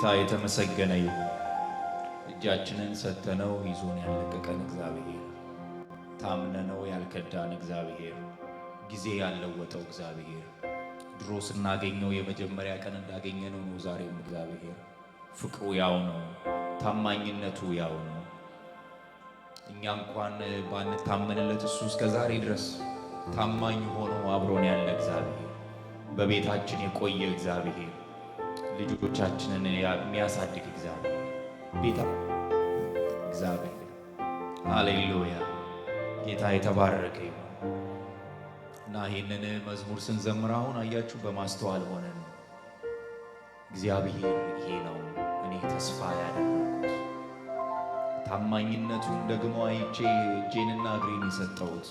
ጌታ የተመሰገነ ይሁን። እጃችንን ሰጥተነው ይዞን ያለቀቀን እግዚአብሔር፣ ታምነነው ያልከዳን እግዚአብሔር፣ ጊዜ ያልለወጠው እግዚአብሔር፣ ድሮ ስናገኘው የመጀመሪያ ቀን እንዳገኘነው ነው። ዛሬም እግዚአብሔር ፍቅሩ ያው ነው፣ ታማኝነቱ ያው ነው። እኛ እንኳን ባንታመንለት እሱ እስከ ዛሬ ድረስ ታማኝ ሆኖ አብሮን ያለ እግዚአብሔር፣ በቤታችን የቆየ እግዚአብሔር፣ ልጆቻችንን የሚያሳድግ እግዚአብሔር፣ ቤታ እግዚአብሔር፣ ሃሌሉያ! ጌታ የተባረከ ይሁን። እና ይህንን መዝሙር ስንዘምር አሁን አያችሁ በማስተዋል ሆነን እግዚአብሔር ይሄ ነው እኔ ተስፋ ያደረኩት፣ ታማኝነቱን ደግሞ አይቼ እጄንና እግሬን የሰጠሁት።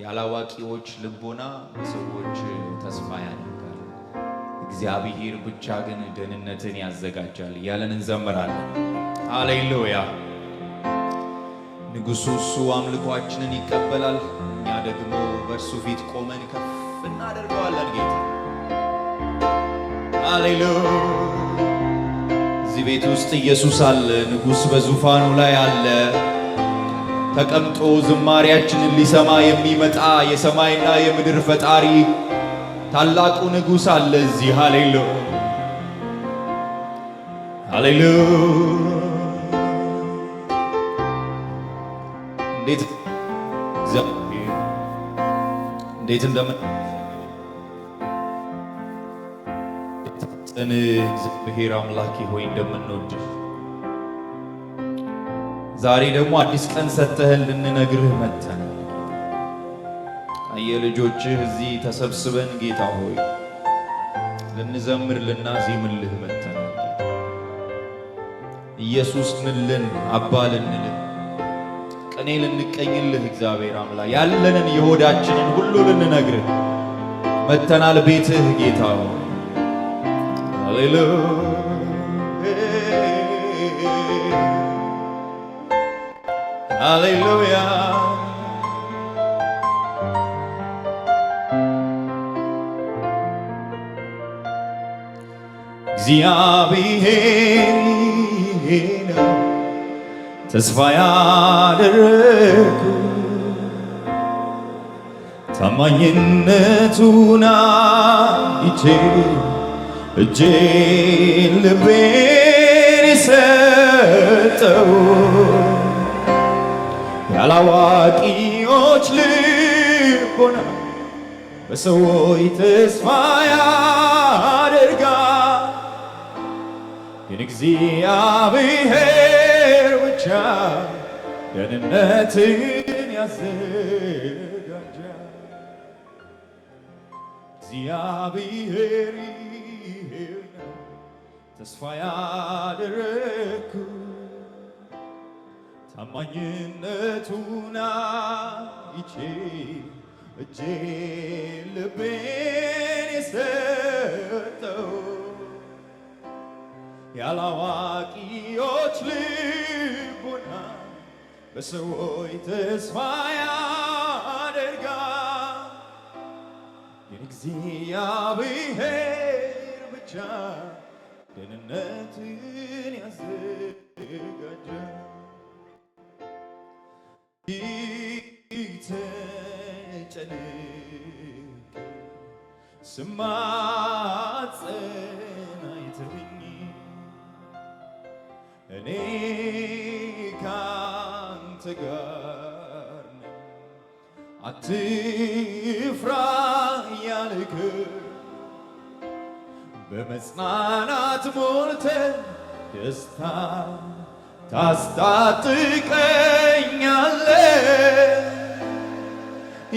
ያላዋቂዎች ልቦና በሰዎች ተስፋ ያደርጋል፣ እግዚአብሔር ብቻ ግን ደህንነትን ያዘጋጃል እያለን እንዘምራለን። ሃሌሉያ! ንጉሡ እሱ አምልኳችንን ይቀበላል፣ እኛ ደግሞ በእርሱ ፊት ቆመን ከፍ እናደርገዋለን። ጌታ ሃሌሉያ! እዚህ ቤት ውስጥ ኢየሱስ አለ። ንጉሥ በዙፋኑ ላይ አለ። ተቀምጦ ዝማሪያችንን ሊሰማ የሚመጣ የሰማይና የምድር ፈጣሪ ታላቁ ንጉሥ አለ እዚህ። ሃሌሉያ፣ ሃሌሉያ! እንዴት እግዚአብሔር እንዴት እንደምን እግዚአብሔር አምላኬ ሆይ እንደምንወድህ፣ ዛሬ ደግሞ አዲስ ቀን ሰጥተህን ልንነግርህ መጥተናል። አየህ፣ ልጆችህ እዚህ ተሰብስበን ጌታ ሆይ ልንዘምር ልናዜምልህ መጥተናል። ኢየሱስ ንልን አባ ልንልህ፣ ቅኔ ልንቀኝልህ፣ እግዚአብሔር አምላክ ያለንን የሆዳችንን ሁሉ ልንነግርህ መጥተናል ቤትህ ጌታ ሆይ። ሃሌሉያ፣ ሃሌሉያ! እግዚአብሔር ነው ተስፋ ያደረኩ፣ ታማኝነቱን አይቼ እጄን ልቤን የሰጠው። ያላዋቂዎች ልቦና በሰዎች ተስፋ ያደርጋል፣ ግን እግዚአብሔር ብቻ ደህንነትን ያዘጋጃል። እግዚአብሔር ነው ተስፋ ያደረግኩ፣ ታማኝነቱን አይቼ እጄን ልቤን የሰጠው። ያላዋቂዎች ልቦና በሰዎች ተስፋ ያደርጋል፣ ግን እግዚአብሔር ብቻ ደህንነትን ያዘጋጃል። ተጨንቄ ስማጸን አይተኸኝ፣ እኔ ካንተ ጋር ነኝ አትፍራ እያልክ፣ በመጽናናት ሞልተ ደስታ ታስታጥቀኛለህ።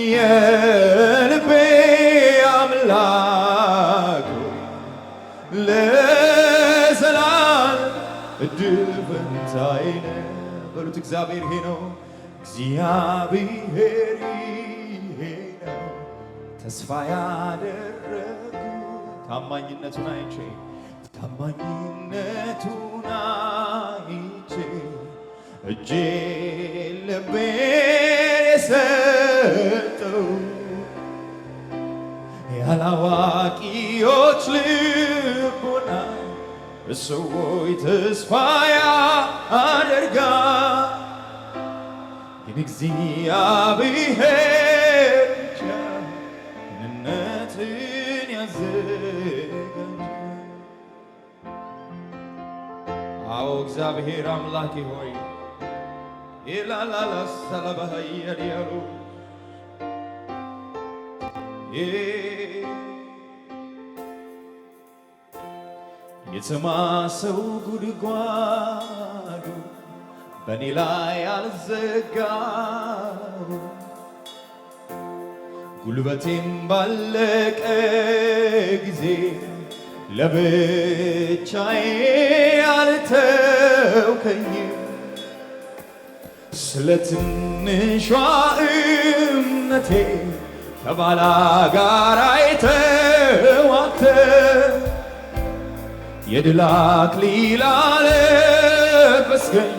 የልቤ አምላክ ሆይ ለዘላለም እድል ፈንታዬ ነህ። በሉት፣ እግዚአብሔር ይሄ ነው፣ እግዚአብሔር ይሄ ነው ተስፋ ያደረጉ፣ ታማኝነቱን አይቼ፣ ታማኝነቱን አይቼ እጄ ልቤን የሰጠው። ያላዋቂዎች ልቦና ሰዎች ተስፋ ያደርጋል፣ ግን እግዚአብሔር ብቻ ደህንነትን ያዘጋጃል። አዎ እግዚአብሔር አምላኬ ሆይ፣ ኢላላላ ሰለባሃየዲያሉ። የተማሰው ጉድጓዱ በእኔ ላይ አልዘጋው፣ ጉልበቴም ባለቀ ጊዜ ለብቻዬ አልተውከኝም። ስለ ትንሿ እምነቴ ከባላጋራዬ ተዋግተህ የድል አክሊል አለበስከኝ፣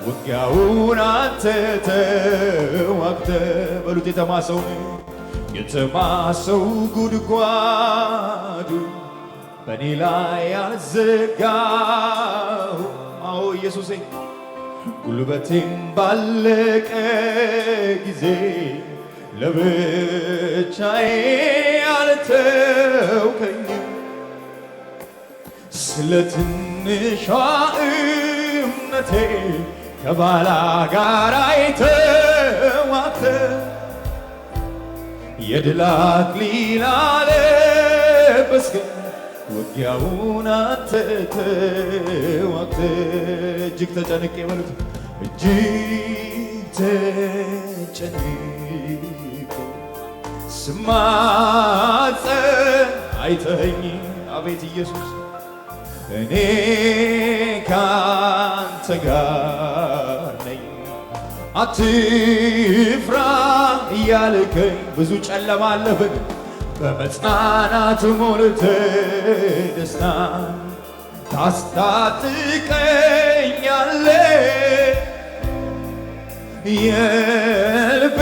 ውጊያውን አንተ ተዋግተህ። በሉት፣ የተማሰው ጉድጓዱ በእኔ ላይ አልዘጋው። አዎ ኢየሱሴ፣ ጉልበቴም ባለቀ ጊዜ ለብቻዬ አልተውከኝም። ስለ ትንሿ እምነቴ ከባላጋራዬ ተዋግተህ የድል አክሊል አለበስከኝ፣ ውጊያውን አንተ ተዋግተህ። እጅግ ተጨንቄ በሉት፣ እጅግ ተጨንቄ ስማጸን አይተኸኝ፣ አቤት ኢየሱስ፣ እኔ ካንተ ጋር ነኝ አትፍራ እያልከኝ፣ ብዙ ጨለማ አለብን፣ በመጽናናት ሞልተህ ደስታ ታስታጥቀኛለህ። የልቤ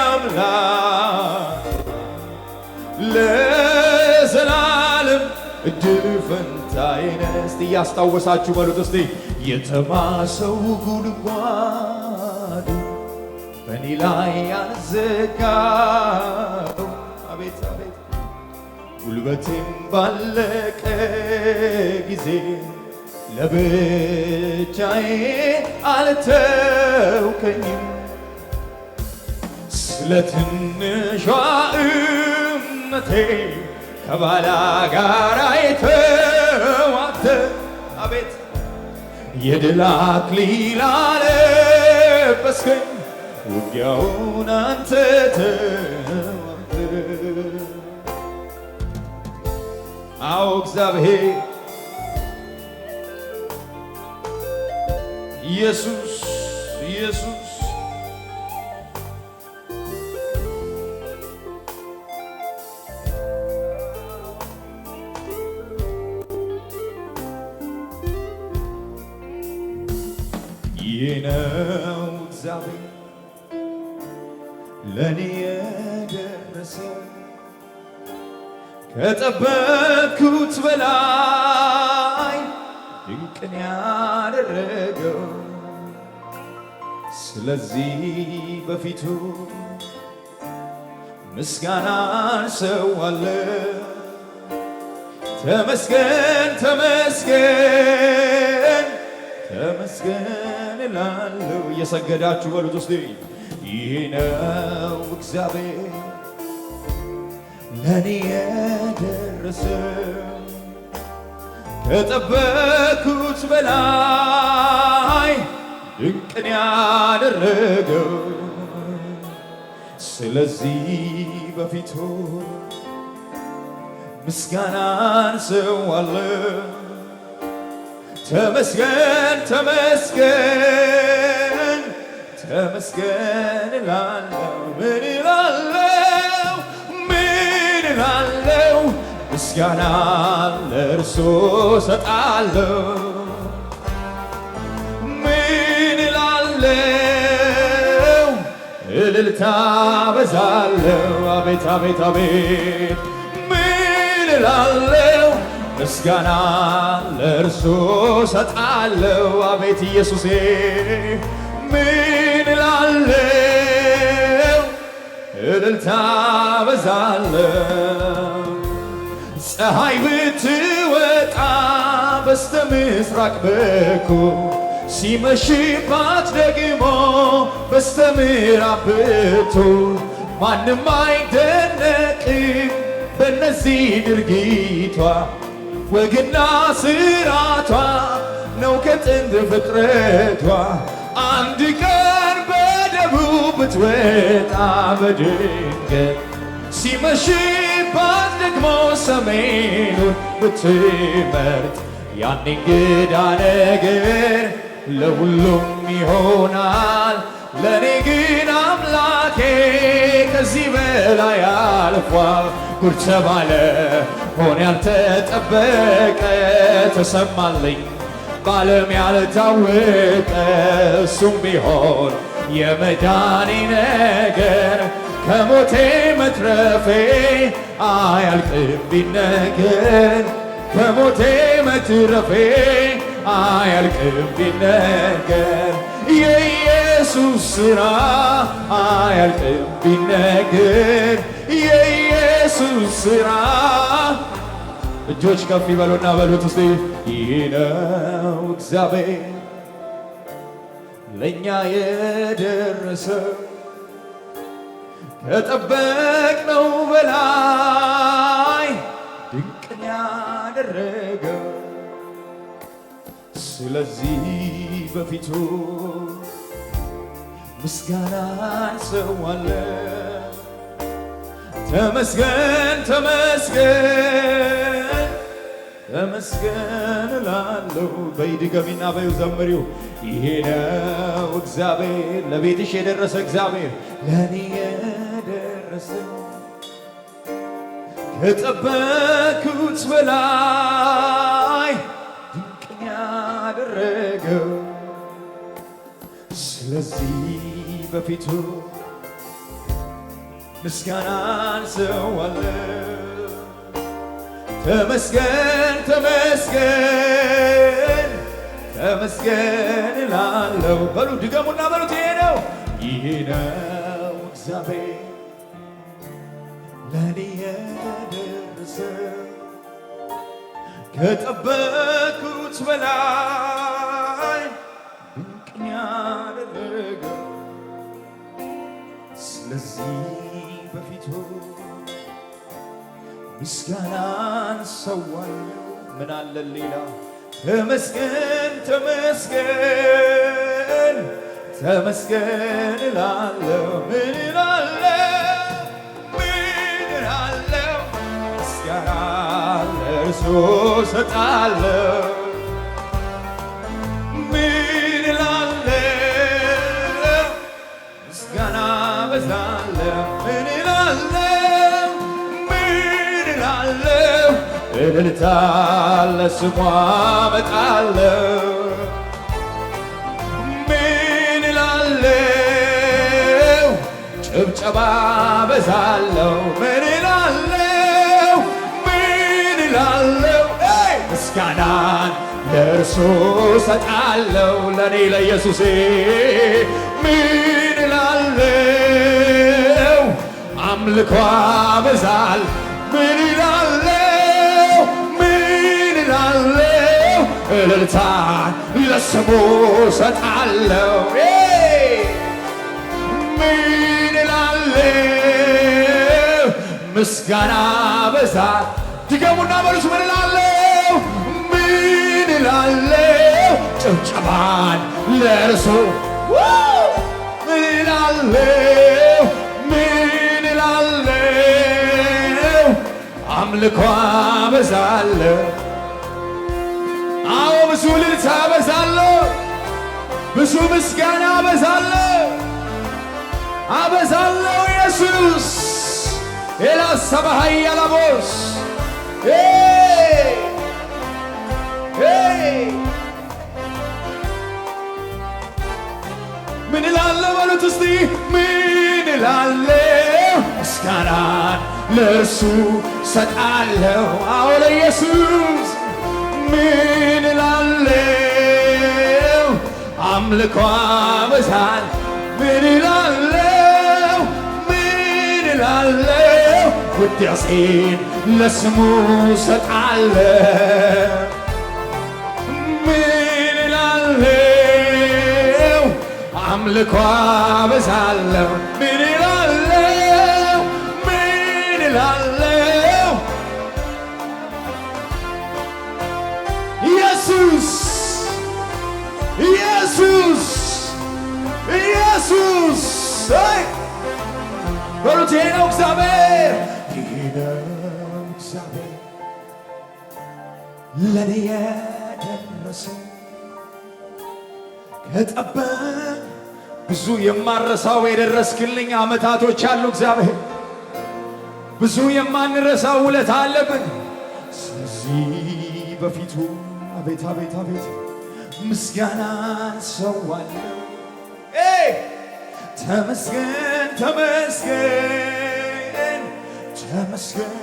አምላክ ለዘላለም እድል ፈንታዬ ነህ። እስቲ እያስታወሳችሁ በሉት፣ እስቲ የተማሰው ጉድጓዱ በእኔ ላይ ያልዘጋው፣ አቤት አቤት፣ ጉልበቴም ባለቀ ጊዜ ለብቻዬ አልተውከኝም። ስለ ትንሿ እምነቴ ከባላጋራዬ ተዋግተህ፣ አቤት፣ የድል አክሊል አለበስከኝ፣ ውጊያውን አንተ ተዋግተህ። አዎ እግዚአብሔር፣ ኢየሱስ፣ ኢየሱስ። ይህ ነው እግዚአብሔር ለእኔ የደረሰው፣ ከጠበቅኩት በላይ ድንቅን ያደረገው። ስለዚህ በፊቱ ምስጋናን ሰዋለሁ። ተመስገን፣ ተመስገን፣ ተመስገን እላለሁ። እየሰገዳችሁ በሉት እስቲ። ይህ ነው እግዚአብሔር ለእኔ የደረሰው፣ ከጠበኩት በላይ ድንቅን ያደረገው። ስለዚህ በፊቱ ምስጋናን ሰዋለሁ። ተመስገን፣ ተመስገን፣ ተመስገን እላለሁ። ምን እላለሁ? ምን እላለሁ? ምስጋና ለእርሱ ሰጣለሁ። ምን እላለሁ? እልልታ በዛለሁ። አቤት አቤት አቤት፣ ምን እላለሁ? ምስጋና ምስጋና ለእርሱ ሰጣለው። አቤት ኢየሱሴ ምን እላለሁ? እልልታ በዛለው። ፀሐይ ብትወጣ በስተ ምስራቅ በኩል፣ ሲመሽባት ደግሞ በስተ ምዕራብ ብትውል፣ ማንም አይደነቅም በእነዚህ ድርጊቷ። ወግና ስራቷ ነው ከጥንት ፍጥረቷ። አንድ ቀን በደቡብ ብትወጣ በድንገት፣ ሲመሽባት ደግሞ ሰሜኑን ብትመርጥ፣ ያን እንግዳ ነገር ለሁሉም ይሆናል። ለእኔ ግን አምላኬ ከዚህ በላይ አልፏል። ጉድ ተባለ፣ ሆነ ያልተጠበቀ፣ ተሰማልኝ በዓለም ያልታወቀ። እሱም ቢሆን የመዳኔ ነገር፣ ከሞቴ መትረፌ አያልቅም ቢነገር፣ ከሞቴ መትረፌ አያልቅም ቢነገር፣ የኢየሱስ ሥራ አያልቅም ቢነገር፣ የኢየሱስ ሥራ። እጆች ከፍ ይበሉና በሉት እስቲ፣ ይህ ነው እግዚአብሔር ለእኛ የደረሰው፣ ከጠበቅነው በላይ ድንቅን ያደረገው። ስለዚህ በፊቱ ምስጋናን ሰዋለን። ተመስገን፣ ተመስገን፣ ተመስገን እላለሁ። በይ ድገሚና በይው ዘምሪው። ይሄ ነው እግዚአብሔር ለቤትሽ የደረሰ፣ እግዚአብሔር ለእኔ የደረሰ፣ ከጠበኩት በላይ ድንቅን ያደረገው። ስለዚህ በፊቱ ምስጋናን ሰዋለሁ። ተመስገን፣ ተመስገን፣ ተመስገን እላለሁ። በሉ ድገሙና በሉት፣ ይሄ ነው፣ ይሄ ነው እግዚአብሔር ለእኔ የደረሰው፣ ከጠበኩት በላይ ድንቅን ያደረገው። ስለዚህ በፊቱ ምስጋናን ሰዋለሁ። ምን አለ ሌላ? ተመስገን፣ ተመስገን፣ ተመስገን እላለሁ። ምን እላለሁ? ምን እላለሁ? ምስጋና ለእርሱ እሰጣለሁ። ምን እላለሁ? ምስጋና በዛለሁ። ምን እላለሁ? ምን እላለሁ? እልልታ ለስሙ አመጣለሁ። ምን እላለሁ? ጭብጨባ በዛለሁ። ምን እላለሁ? ምን እላለሁ? ምስጋናን ለእርሱ ሰጣለሁ። ለእኔ ለኢየሱሴ ምን እላለሁ? አምልኮ አበዛል። ምን እላለሁ? ምን እላለሁ? እልልታን ለስሙ ሰጣለሁ። ምን እላለሁ? ምስጋና በዛ። ድገሙና በሉት፣ ምን እላለሁ? ምን እላለሁ? ጭብጨባን ለእርሱ። ምን እላለሁ? ምን እላለሁ? አምልኮ አበዛለሁ። አዎ፣ ብዙ እልልታ አበዛለሁ፣ ብዙ ምስጋና አበዛለሁ፣ አበዛለሁ። ኢየሱስ ኤላ ሰባሃይ ያላቦስ። Hey! Hey! ምን እላለሁ በሉት እስቲ፣ ምን እላለሁ? ምስጋናን ለእርሱ ሰጣለሁ። አዎ፣ ለኢየሱስ። ምን እላለሁ? አምልኮ አበዛል። ምን እላለሁ? ምን እላለሁ? ውዳሴን ለስሙ ሰጣለሁ። ምን እላለሁ? አምልኮ አበዛለሁ። ምን እላለሁ? ምን እላለሁ? ኢየሱስ፣ ኢየሱስ፣ ኢየሱስ! አይ በሉት፣ ይሄ ነው እግዚአብሔር፣ ይሄ ነው እግዚአብሔር ለእኔ የደረሰው። ከጠበቅ ብዙ የማረሳው የደረስክልኝ ዓመታቶች አሉ። እግዚአብሔር፣ ብዙ የማንረሳው ውለታ አለብን። ስለዚህ በፊቱ አቤት፣ አቤት፣ አቤት ምስጋናን ሰዋለሁ። ተመስገን፣ ተመስገን፣ ተመስገን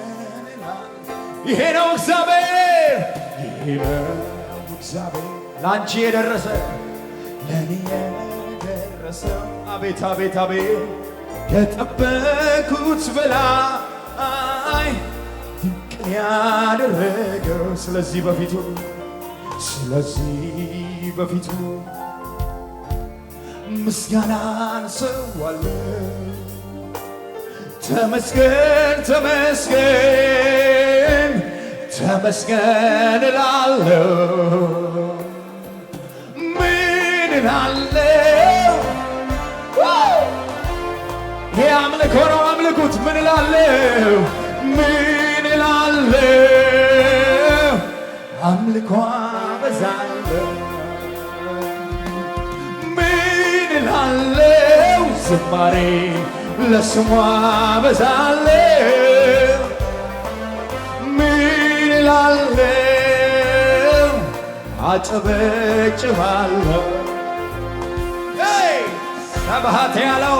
እላለሁ። ይሄ ነው እግዚአብሔር፣ ይሄ ነው እግዚአብሔር ለአንቺ የደረሰ፣ ለእኔ የደረሰ። አቤት፣ አቤት፣ አቤት ከጠበኩት በላይ ድንቅን ያደረገው። ስለዚህ በፊቱ ምስጋናን ሰዋለሁ። ተመስገን፣ ተመስገን፣ ተመስገን እላለሁ። ምን እላለሁ? ይሄ አምልኮ ነው፣ አምልኩት። ምን እላለሁ? ምን እላለሁ? አምልኮ አበዛለሁ። ምን እላለሁ? ዝማሬ ለስሙ አበዛለሁ። ምን እላለሁ? አጨበጭባለሁ። ሰብሃት ያለው።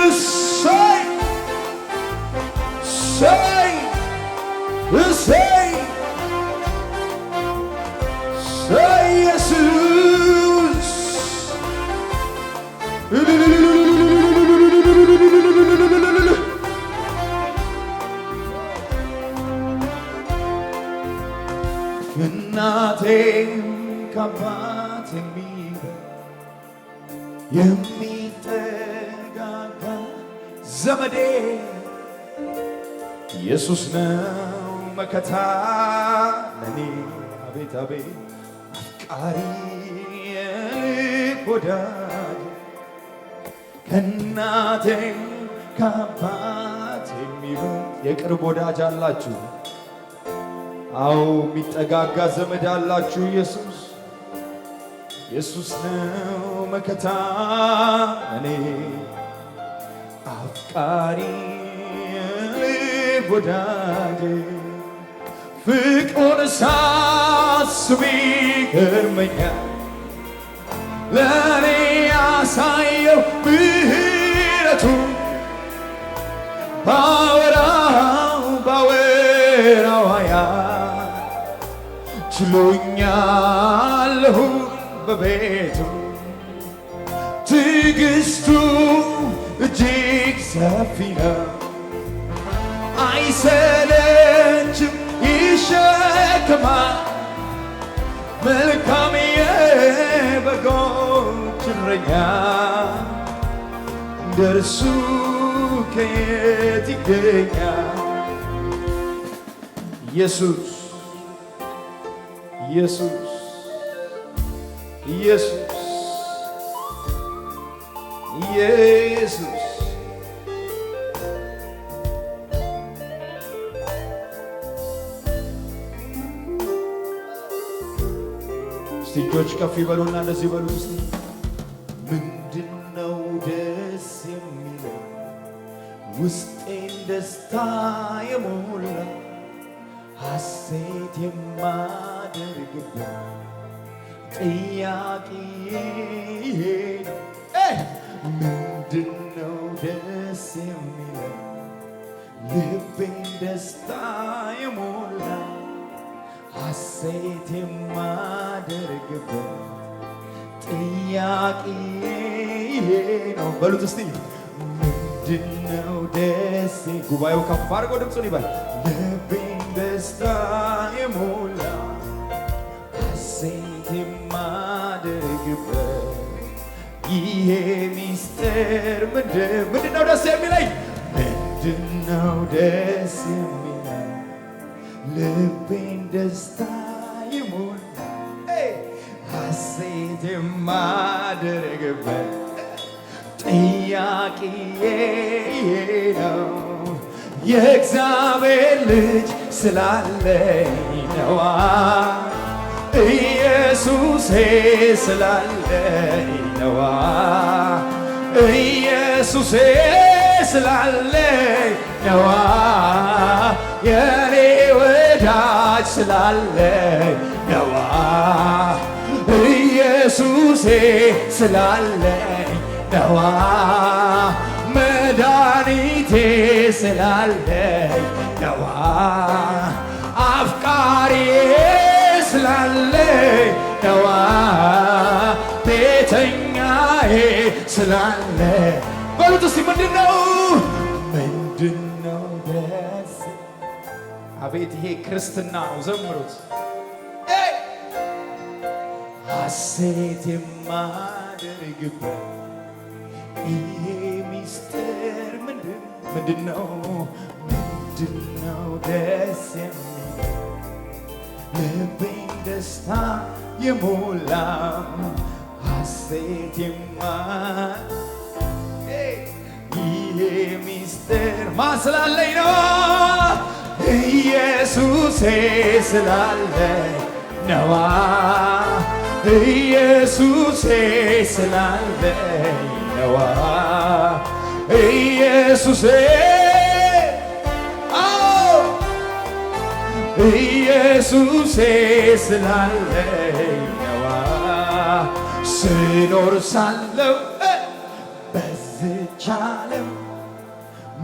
እሰይ፣ እሰይ፣ እሰይ፣ እሰይ ኢየሱስ! ከእናቴም ከአባቴም የሚበልጥ የሚጠጋጋ ዘመዴ ኢየሱስ ነው መከታ ለኔ። አቤት፣ አቤት አፍቃሪ፣ የልብ ወዳጅ፣ ከእናቴም ከአባቴ የሚበልጥ የቅርብ ወዳጅ አላችሁ? አዎ፣ የሚጠጋጋ ዘመድ አላችሁ? ኢየሱስ፣ ኢየሱስ ነው መከታ እኔ፣ አፍቃሪ፣ የልብ ወዳጄ። ፍቅሩን ሳስብ ይገርመኛል ለእኔ ያሳየው ምሕረቱ። ባወራው ባወራው አያ ችሎኛለሁ በቤቱ። ትዕግስቱ እጅግ ሰፊ ነው፣ አይሰለችም፣ ይሸከማል። መልካም የበጎች እረኛ እንደርሱ ከየት ይገኛል? ኢየሱስ፣ ኢየሱስ፣ ኢየሱስ፣ ኢየሱስ! እስቲ እጆች ከፍ ይበሉና እንደዚህ በሉ እስቲ። ምንድነው ደስ የሚለው፣ ውስጤን ደስታ የሞላ፣ ሐሴት የማደርግበት ጥያቄ? ምንድነው? የሚለኝ፣ ልቤን ደስታ የሞላ፣ ሐሴት የማደርግበት ጥያቄ ይሄ ነው። በሉት እስቲ፣ ምንድነው ደስ? ጉባኤው ከፍ አድርጎ ድምፁን ይበል። ልቤን ደስታ የሞላ፣ ሐሴት የማደርግበት ይሄ ሚስጥር ምንድን? ምንድነው ደስ የሚለኝ? ምንድነው ደስ የሚለኝ? ልቤን ደስታ የሞላ፣ ሐሴት የማደርግበት ጥያቄ ነው። የእግዚአብሔር ልጅ ስላለኝ ነዋ፣ ኢየሱሴ ስላለኝ ነዋ፣ ኢየሱሴ ስላለኝ ነዋ፣ የኔ ወዳጅ ስላለኝ ነዋ፣ ኢየሱሴ ስላለኝ ነዋ፣ መድኃኒቴ ስላለኝ ነዋ፣ አፍቃሪዬ ስላለኝ ነዋ፣ ቤተኛዬ ስላለ። በሉት እስቲ፣ ምንድነው? ምንድነው ደስ? አቤት፣ ይሄ ክርስትና ነው። ዘምሩት። ሐሴት የማደርግበት ይሄ ሚስጥር ምንድን? ምንድነው? ምንድነው ደስ የሚል፣ ልቤን ደስታ የሞላ፣ ሐሴት የማ ይሄ ሚስጥር ማን ስላለኝ ነው? ኢየሱሴ ስላለኝ ነዋ፣ ኢየሱሴ ስላለኝ ነዋ፣ ኢየሱሴ፣ አዎ፣ ኢየሱሴ ስላለኝ ነዋ። ስኖር ሳለው በዝች ዓለም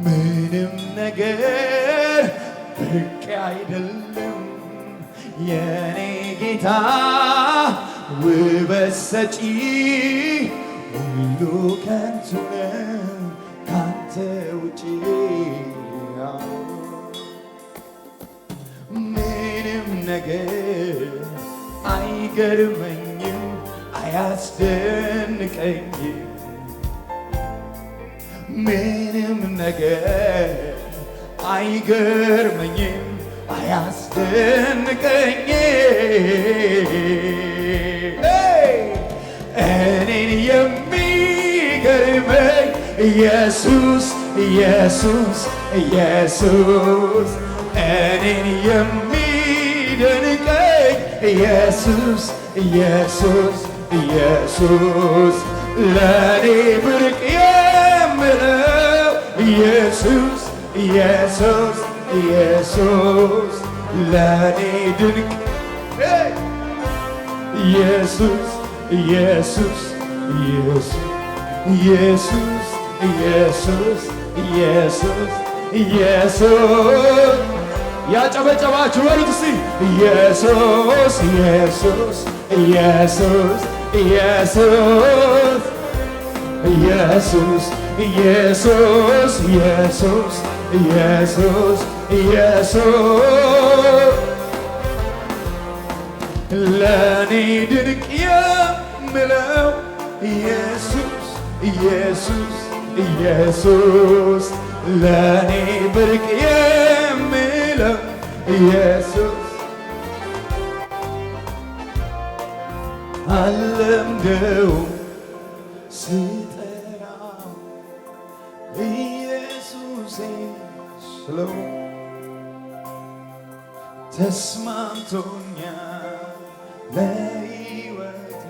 ምንም ነገር ብርቅ አይደለም፣ የኔ ጌታ ውበት ሰጪ፣ ሁሉ ከንቱ ነው ካንተ ውጪ። ምንም ነገር አይገርመኝም፣ አያስደንቀኝም። ምንም ነገር አይገርመኝም፣ አያስደንቀኝም። እኔን የሚገርመኝ ኢየሱስ፣ ኢየሱስ፣ ኢየሱስ፣ እኔን የሚደንቀኝ ኢየሱስ፣ ኢየሱስ፣ ኢየሱስ፣ ለእኔ ብርቅ የምለው ኢየሱስ፣ ኢየሱስ፣ ኢየሱስ፣ ለእኔ ድንቅ ኢየሱስ፣ ኢየሱስ፣ ኢየሱስ፣ ኢየሱስ፣ ኢየሱስ፣ ኢየሱስ፣ ኢየሱስ። ያጨበጨባችሁ በሉት እስቲ፣ ኢየሱስ፣ ኢየሱስ፣ ኢየሱስ፣ ኢየሱስ፣ ኢየሱስ፣ ኢየሱስ፣ ኢየሱስ፣ ኢየሱስ፣ ኢየሱስ፣ ለእኔ ድንቅ የምለው ኢየሱስ፣ ኢየሱስ፣ ኢየሱስ፣ ለእኔ ብርቅ የምለው ኢየሱስ። አልለምደውም ስጠራው፣ ኢየሱሴ ስለው ተስማምቶኛል ለሕይወቴ፣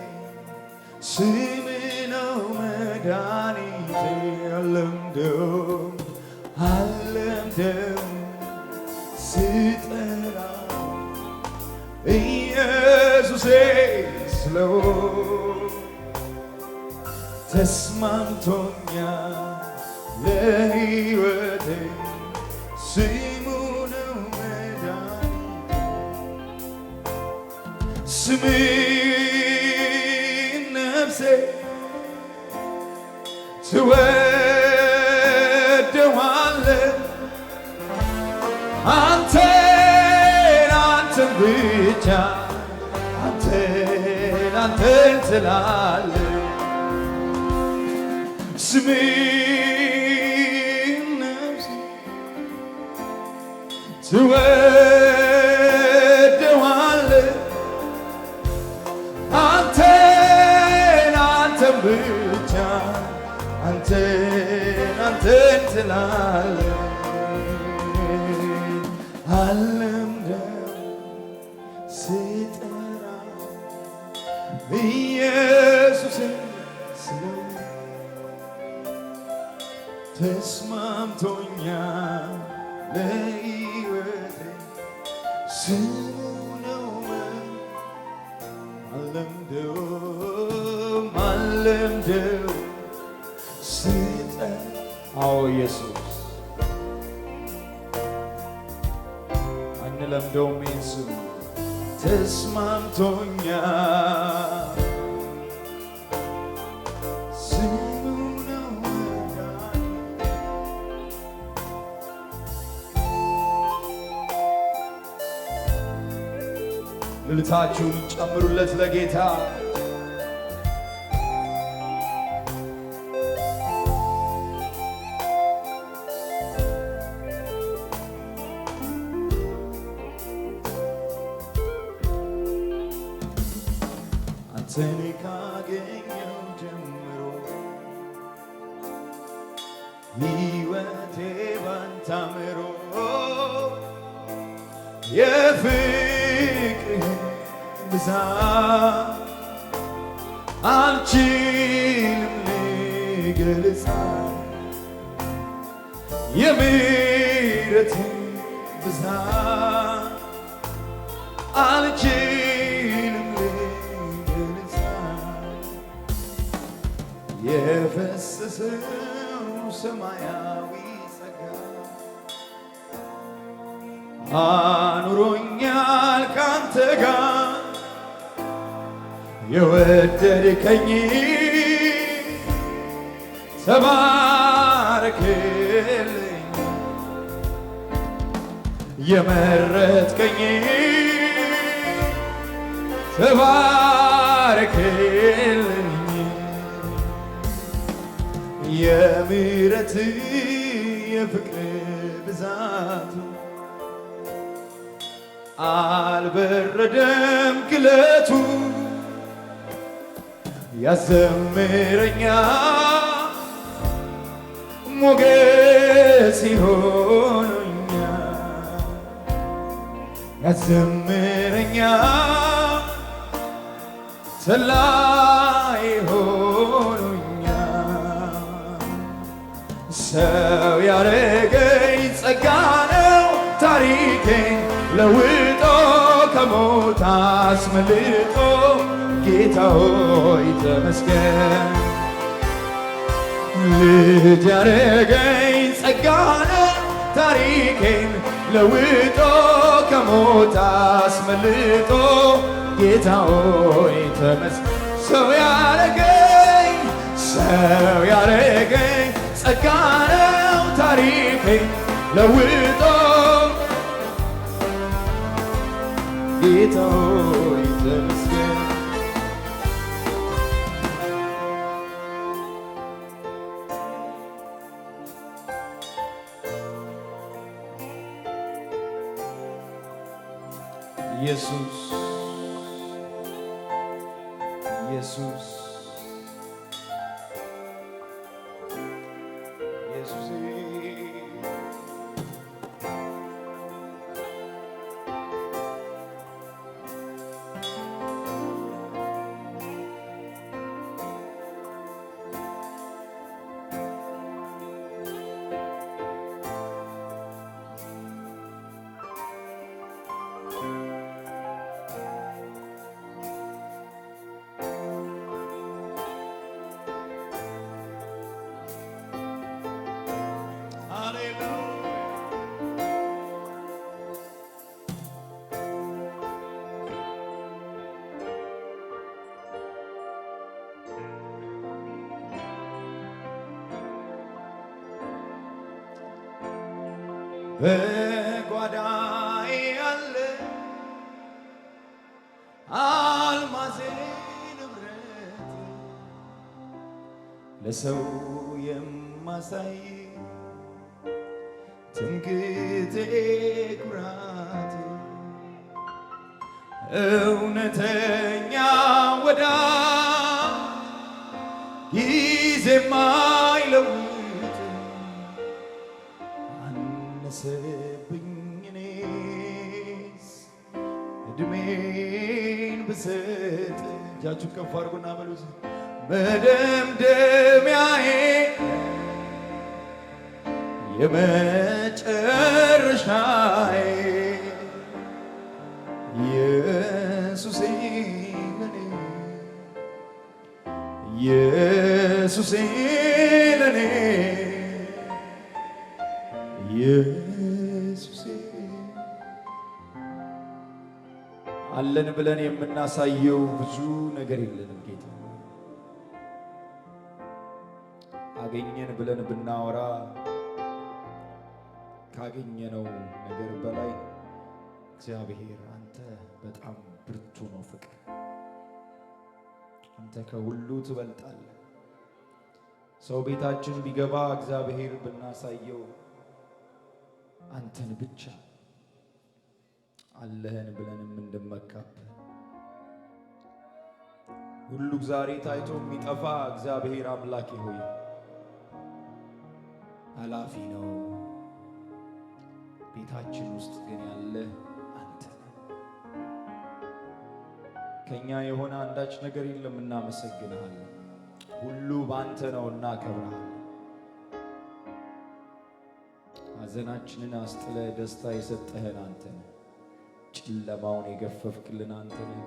ስም ነው መድኃኒቴ። አልለምደውም፣ አልለምደውም ስጠራው፣ ኢየሱሴ ስለው ተስማምቶኛል። ለሕይወቴ ስሙ ነው መድኃኒቴ። ስምህን ነፍሴ ትወደዋለህ፣ አንተን አንተን ብቻ፣ አንተን አንተን ትላለህ። ስምህን ነፍሴ ትወደዋለህ፣ አንተን አንተን ብቻ፣ አንተን አንተን ትላለህ። አልለምደው ስጠራ ኢየሱስን ስለው ተስማምቶኛል ለሕይወቴ ስሙ ነው። አልለምደውም አልለምደው ስጠ አዎ ኢየሱስ፣ አንለምደውም ይህን ስም፣ ተስማምቶኛል፣ ስሙ ነው መድኃኒቴ። እልልታችሁን ጨምሩለት ለጌታ። አንተን ካገኘው ጀምሮ ሕይወቴ ባንተ አምሮ የፍቅርህን ብዛት አልችልም ልገልጻት፣ የምሕረትህን ብዛት አልችልም ልገልጻት። የፈሰሰው ሰማያዊ ጸጋ አኑሮኛል ካንተ ጋር፣ የወደድከኝ ተባረክልኝ፣ የመረጥከኝ ተባረክልኝ። የምሕረት የፍቅር ብዛቱ አልበረደም ግለቱ፣ ያዘምረኛል፣ ሞገስ ይሆነኛል፣ ያዘምረኛል፣ ተላይ ሆኖኛል። ሰው ያረገኝ ጸጋ ነው፣ ታሪኬን ለውጦ ከሞት አስመልጦ፣ ጌታ ሆይ ተመስገን። ልጅ ያረገኝ ጸጋ ነው፣ ታሪኬን ለውጦ ከሞት አስመልጦ፣ ጌታ ሆይ ተመስገን። ሰው ያረገኝ፣ ሰው ያረገኝ ጸጋ ነው፣ ታሪኬን ለውጦ፣ ጌታ ሆይ ተመስገን። ኢየሱስ፣ ኢየሱስ፣ ኢየሱስ። በጓዳዬ ያለ አልማዜ ንብረት ለሰው የማሳይ ትምክህቴ ኩራቴ እውነተኛ ወዳጅ ጊዜ ማይለውጥ አነሰብኝ እኔስ እድሜን ብሰጥ። እጃችሁን ከፍ አድርጉና በሉት መደምደሚያዬ የመጨረሻዬ ኢየሱሴ ለኔ ኢየሱሴ ለኔ ኢየሱሴ። አለን ብለን የምናሳየው ብዙ ነገር የለንም ጌታ። አገኘን ብለን ብናወራ ካገኘነው ነገር በላይ እግዚአብሔር አንተ በጣም ብርቱ ነው ፍቅር። አንተ ከሁሉ ትበልጣለህ። ሰው ቤታችን ቢገባ እግዚአብሔር ብናሳየው አንተን ብቻ አለህን ብለን የምንመካብህ ሁሉ ዛሬ ታይቶ የሚጠፋ እግዚአብሔር አምላኬ ሆይ ኃላፊ ነው። ቤታችን ውስጥ ግን ያለ አንተ ነህ። ከኛ የሆነ አንዳች ነገር የለም። እናመሰግንሃለን። ሁሉ በአንተ ነው፣ እናከብርሃለን። ሐዘናችንን አስጥለ ደስታ የሰጠህን አንተ ነህ። ጨለማውን የገፈፍክልን አንተ ነህ።